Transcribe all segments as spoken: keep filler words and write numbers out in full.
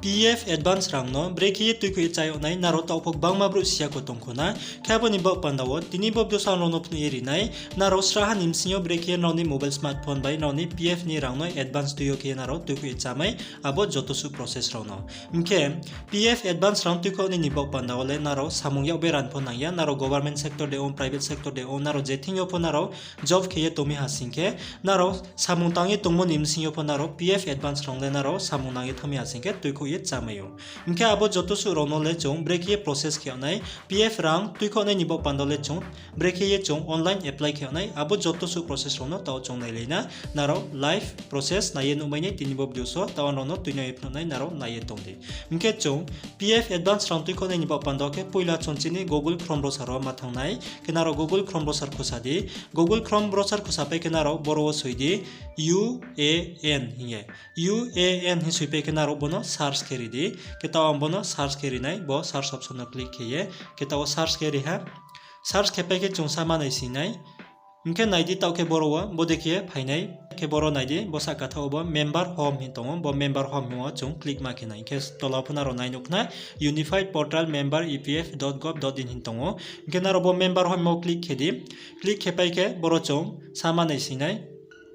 P F advance rang no brekhe ye tuikhouh ye chá yag nai, nrao taoh pho gbangma brouh si ya kho tong kho na. Khe abo ni baoh panda wo tini bo video wo ang nrao no phnuh ye ri nai, nrao sraha ni bsing yo brekhe ye nrao ni mobile smartphone bai nrao ni P F ni rang no advance tui yo khe ye nrao tuikhouh ye chá mai, abo joto suh process rao no. Hing khe P F advance rang tuikhouh nai ni baoh panda wo le nrao samung yak beran pho nang ya, nrao government sector de ong, private sector de ong, nrao je thing yo pho nrao job khe ye tong mi ha sing khe, nrao samung tang ye tongmo ni bsing yo pho nrao P F advance rang le nrao samung nang ye thanng mi ha sing khe tuikhouh ye chá mai ou. Hing khe abo joto suh rao no le chung brekhe ye process khe yag nai, P F rang tuikhouh nai ni baoh panda wo le chung brekhe ye chung online apply khe yag nai, abo joto suh process rao no taoh chung nailai na, nrao live process nai ye nuhmai nai tini bo video wo, taoh ang nrao no tuinang ye phnuh nai, nrao nai ye tong di. Hing khe chung P F advance rang tuikhouh nai ni baoh panda wo khe poila chung chini Google Chrome browser wo ma thanng nai, khe nrao Google Chrome browser khusa di, Google Chrome browser khusa pai khe nrao boro wo soi di, U A N hing ye. U A N hing soipai khe nrao bo no search khe ri di. Khe taoh ang bo no search khe ri nai, bo search option no click khe ye. Khe taoh wo search khe ri ha. Search khe pai khe chung sa ma naising nai. Hing khe nai di taoh khe boro wo bodei khe phai nai. Khe boro nai di, bo sahka thaoh wo bo member home hing tong ou, bo member home hing wo chung click ma khe nai. Hing khe tola pho nrao nai nuh khna Unified Portal Member E P F dot gov dot in hing tong ou. Hing khe nrao bo member home wo click khe di. Click khe pai khe boro chung sa ma naising nai.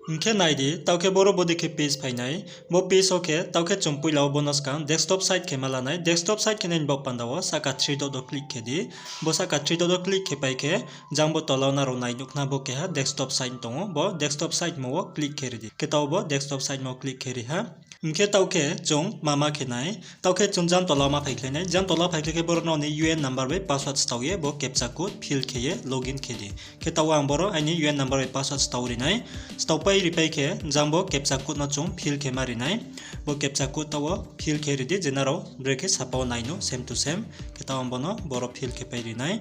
Hing khe nai di, taoh khe boro bodei khe page phai nai. Bo page wo khe taoh khe chung poila wo bo no skang desktop site khe ma la nai. Desktop site khe nai ni baoh panda wo sahka three dot wo click khe di. Bo sahka three dot wo click khe pai khe, jang bo tola wo nrao nai nuh khna bo keha desktop site tong ou. Bo desktop site hingmo wo click khe ri di. Khe taoh bo desktop site hingmo wo click khe ri ha. Hing khe taoh khe chung ma ma khe nai, taoh khe chung jang tola wo ma phaikhlai nai. Jang tola wo phaikhlai khe boro nrao ni U A N number bai password stao ye bo captcha code fill khe ye login khe di. Khe taoh wo ang boro aini U A N number bai password stao ri nai. Stao pai ri pai khe jang bo captcha code no chung fill khe ma ri nai. Bo captcha code taoh wo fill khe ri di, je nrao brekhe sapa wo nai no same to same. Khe taoh ang bo no boro fill khe pai ri nai.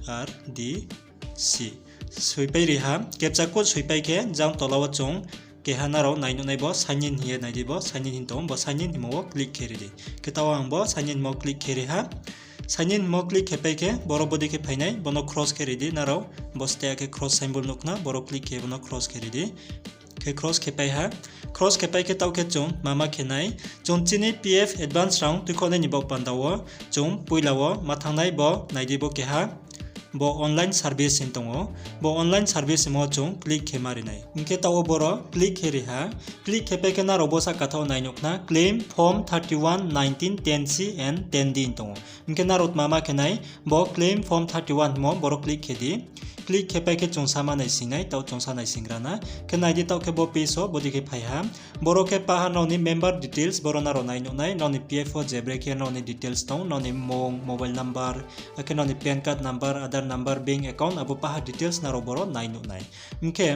R D C. Soipai ri ha, captcha code soipai khe jang tola wo chung keha nrao nai nuh nai bo sign in hing ye nai di, bo sign in hing tong ou, bo sign in hingmo wo click khe ri di. Khe taoh ang bo sign in hingmo click khe ri ha. Sign in hingmo click khe pai khe boro bodei khe phai nai, bo no cross khe ri di nrao. Bo steh khe cross symbol nuh khna, boro click khe bo no cross khe ri di. Khe cross khe pai ha. Cross khe pai khe taoh khe chung ma ma khe nai. Chung chini P F advance rang tuikhouh nai ni baoh panda wo chung poila wo ma thanng nai bo nai di bo keha. Bo online service hing tong ou. Bo online service hingmo wo chung click khe ma ri nai. Hing khe taoh wo boro click khe ri ha. Click khe pai khe nrao bo sahka thaoh nai nuh khna claim form thirty one, nineteen, ten C and ten D hing tong ou. Hing khe nrao tma ma khe nai, bo claim form thirty one hingmo boro click khe di. Click khe pai khe chung sa ma naising nai, taoh chung sa naising gra na. Khe nai di taoh khe bo page wo bodei khe phai ha. Boro khe paha nrao ni member details, boro nrao nai nuh nai, nrao ni P F wo je brekhe nrao ni details tong, nrao ni mmung, mobile number, akhe nrao ni PAN card number, Aadhaar number, bank account, abo paha details nrao boro nai nuh nai. Hing khe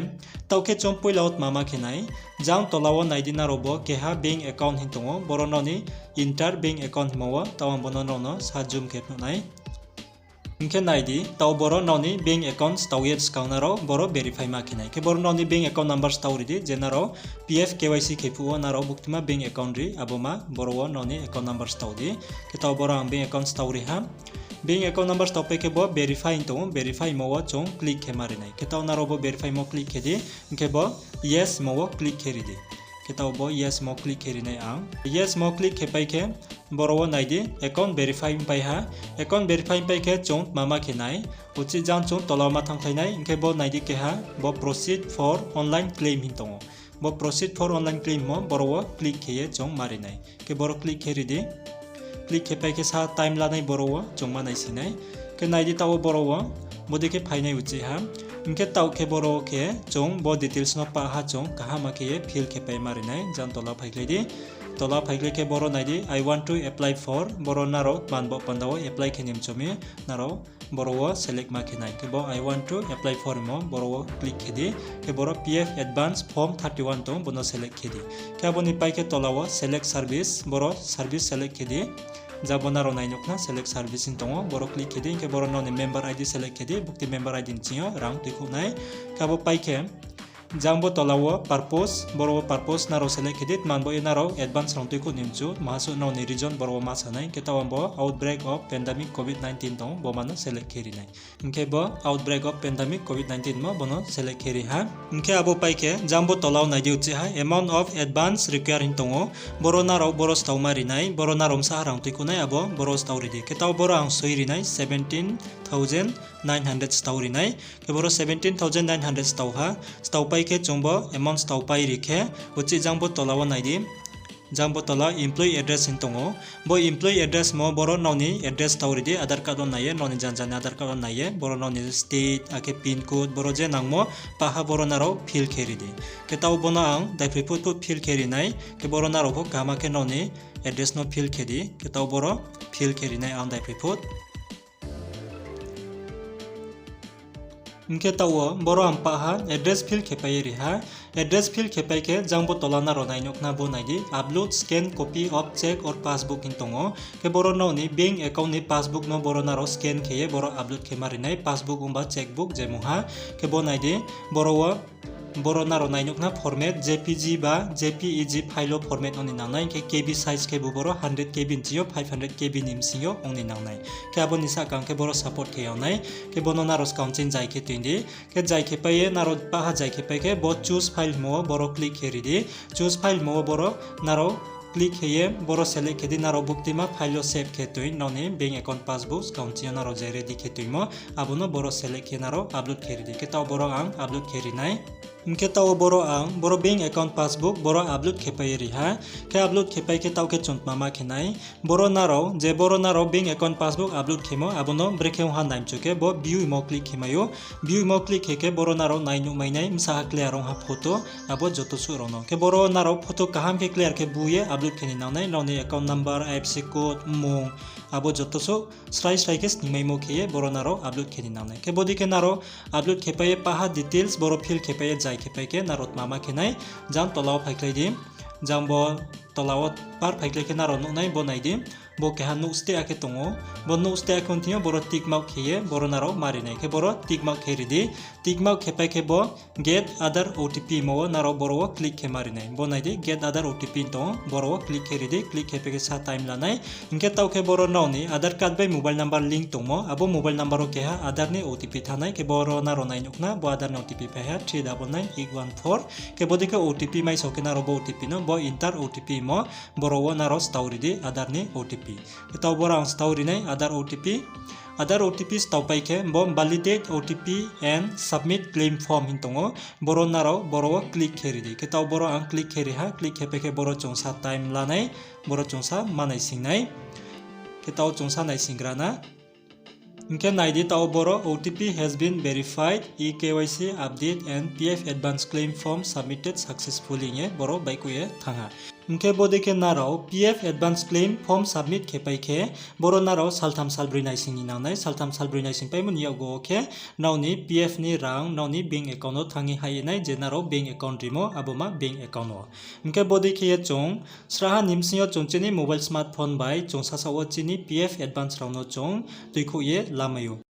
taoh khe chung poila wo tma ma khe nai, jang tola wo nai di nrao bo keha bank account hing tong ou, boro nrao ni enter bank account hingmo wo, taoh ang bo no nrao no sa zoom khe phnuh nai. Hing khe nai di, taoh boro nrao ni bank account stao ye skang nrao boro verify ma khe nai. Khe boro nrao ni bank account number stao ri di, je nrao P F K Y C khe phuh wo nrao buktima bank account ri, abo ma boro wo nrao ni account number stao di. Khe taoh boro ang bank account stao ri ha. Bank account number stao pai khe bo verify hing tong ou, verify hingmo wo chung click khe ma ri nai. Khe taoh nrao bo verify hingmo click khe di, hing khe bo yes hingmo wo click khe ri di. Khe taoh bo yes hingmo click khe ri nai ang. Yes hingmo click khe pai khe boro wo nai di, account verify pai ha. Account verify pai khe chung tma ma khe nai, uchih jang chung tola wo ma thanngkhlai nai, hing khe bo nai di keha, bo proceed for online claim hing tong ou. Bo proceed for online claim hingmo boro wo click khe ye chung ma ri nai. Khe boro click khe ri di. Click khe pai khe sa time la nai boro wo chung ma naising nai. Khe nai di taoh wo boro wo, bodei khe phai nai uchih ha. Hing khe taoh khe boro wo khe chung bo details no pah ha chung kaham khe ye fill khe pai ma ri nai, jang tola phaikhlai di. Tola phaikhlai khe boro nai di, I want to apply for, boro nrao tma ni baoh panda wo apply khe ni mchu mi, nrao boro wo select ma khe nai. Khe bo I want to apply for hingmo boro wo click khe di. Khe boro P F advance form thirty one tong, bo no select khe di. Khe abo ni pai khe tola wo select service, boro service select khe di. Jang bo nrao nai nuh khna select service hing tong ou, boro click khe di, hing khe boro nrao ni member I D select khe di, bukti member I D ni bsing yo rang tuikhouh nai. Khe abo pai khe Jang bo tola wo purpose, boro wo purpose nrao select khe di, tma bo ye nrao advance rang tuikhouh ni mchu, maha suh nrao ni reason boro wo ma sa nai, khe taoh ang bo outbreak of pandemic covid nineteen tong, bo ma no select khe ri nai. Hing khe bo outbreak of pandemic covid nineteen mo bo no select khe ri ha. Hing khe abo pai khe jang bo tola wo nai di uchih ha amount of advance required hing tong ou. Boro nrao boro stau ma ri nai, boro nrao bsa ha rang tuikhouh nai abo boro stau ri di. Khe taoh boro ang soi ri nai seventeen thousand nine hundred stau ri nai. Khe boro seventeen thousand nine hundred stau ha. Stau pai khe chung bo amount stau pai ri khe, uchih jang bo tola wo nai di. Jang bo tola employee address hing tong ou. Bo employee address mo boro nrao ni address stau ri di, Aadhaar card wo nai ye, nrao ni janja ni Aadhaar card wo nai ye, boro nrao ni state, akhe pin code, boro je nangmo, paha boro nrao fill khe ri di. Khe taoh bo no ang daiphroi phut phut fill khe ri nai, khe boro nrao pho kaham khe nrao ni address no fill khe di, khe taoh boro fill khe ri nai ang daiphroi phut. Hing khe taoh wo boro ang paha address fill khe pai ye ri ha. Address fill khe pai khe jang bo tola nrao nai nuh khna bo nai di, upload scanned copy of cheque or passbook hing tong ou. Khe boro nrao ni bank account ni passbook no boro nrao scan khe ye boro upload khe ma ri nai, passbook ongba cheque book je mungha. Khe bo nai di, boro wo boro nrao nai nuh khna format J P G ba J P E G file wo format ong ni nang nai, hing khe K B size khe bo boro hundred K B ni bsing yo, five hundred K B ni bsing yo ong ni nang nai. Khe abo ni sahka khe boro support khe yag nai. Khe bo no nrao skang ching jai khe tui di. Khe jai khe pai ye nrao paha jai khe pai khe bo choose file hingmo wo boro click khe ri di. Choose file hingmo wo boro nrao click khe ye boro select khe di, nrao buktima file wo save khe tui nrao ni bank account passbook skang ching yo nrao je ready khe tuimo, abo no boro select khe nrao upload khe ri di. Khe taoh boro ang upload khe ri nai. Hing khe taoh wo boro ang boro bank account passbook boro upload khe pai ye ri ha. Khe upload khe pai khe taoh khe chung tma ma khe nai. Boro nrao, je boro nrao bank account passbook upload khemo, abo no brekhe ong ha nai mchu khe bo view hingmo click khe mai ou. View hingmo click khe khe boro nrao nai nuh mai nai, bsa ha clear ong ha photo, abo joto suh rao no. Khe boro nrao photo kaham khe clear khe bu ye upload khe ni nang nai, nrao ni account number, I F S C code, mmung, abo joto suh srai srai khe sningmaimo khe ye boro nrao upload khe ni nang nai. Khe bodei khe nrao upload khe pai ye paha details boro fill khe pai ye jai khe pai khe nrao tma ma khe nai, jang tola wo phaikhlai di, jang bo tola wo par phaikhlai khe nrao nuh nai bo nai di. Bo keha nuh steh akhe tong ou. Bo nuh steh akhe ong thing yo boro tick mark khe ye boro nrao ma ri nai. Khe boro tick mark khe ri di. Tick mark khe pai khe bo get Aadhaar O T P hingmo wo nrao boro wo click khe ma ri nai. Bo nai di, get Aadhaar O T P tong ou, boro wo click khe ri di, click khe pai khe sa time la nai. Hing khe taoh khe boro nrao ni Aadhaar card bai mobile number link tongmo, abo mobile number wo keha Aadhaar ni O T P thanng nai, khe boro nrao nai nuh khna, bo Aadhaar ni O T P phai ha three double nine eight one four, khe bodei khe O T P mai sao khe nrao bo O T P no, bo enter O T P hingmo, boro wo nrao stau ri di Aadhaar ni O T P. Khe taoh boro ang stau ri nai Aadhaar O T P. Aadhaar O T P stau pai khe bo validate O T P and submit claim form hing tong ou. Boro nrao boro wo click khe ri di. Khe taoh boro ang click khe ri ha, click khe pai khe boro chungsa time la nai, boro chungsa ma naising nai. Khe taoh chungsa naisinggra na. Hing khe nai di taoh boro O T P has been verified, e K Y C update and P F advance claim form submitted successfully hing ye boro baihkhouh ye thanng ha. Hing khe bodei khe nrao P F advance claim form submit khe pai khe, boro nrao saltham salbroi naising ni nang nai, saltham salbroi naising paimo ni yakgu wo khe, nrao ni P F ni rang nrao ni bank account wo thanng ye haih ye nai, je nrao bank account rimo, abo ma bank account wo. Hing khe bodei khe ye chung sraha ni bsing yo chung chini mobile smartphone bai chung sasaoh wo chini P F advance rao no chung tuikhouh ye lamai ou.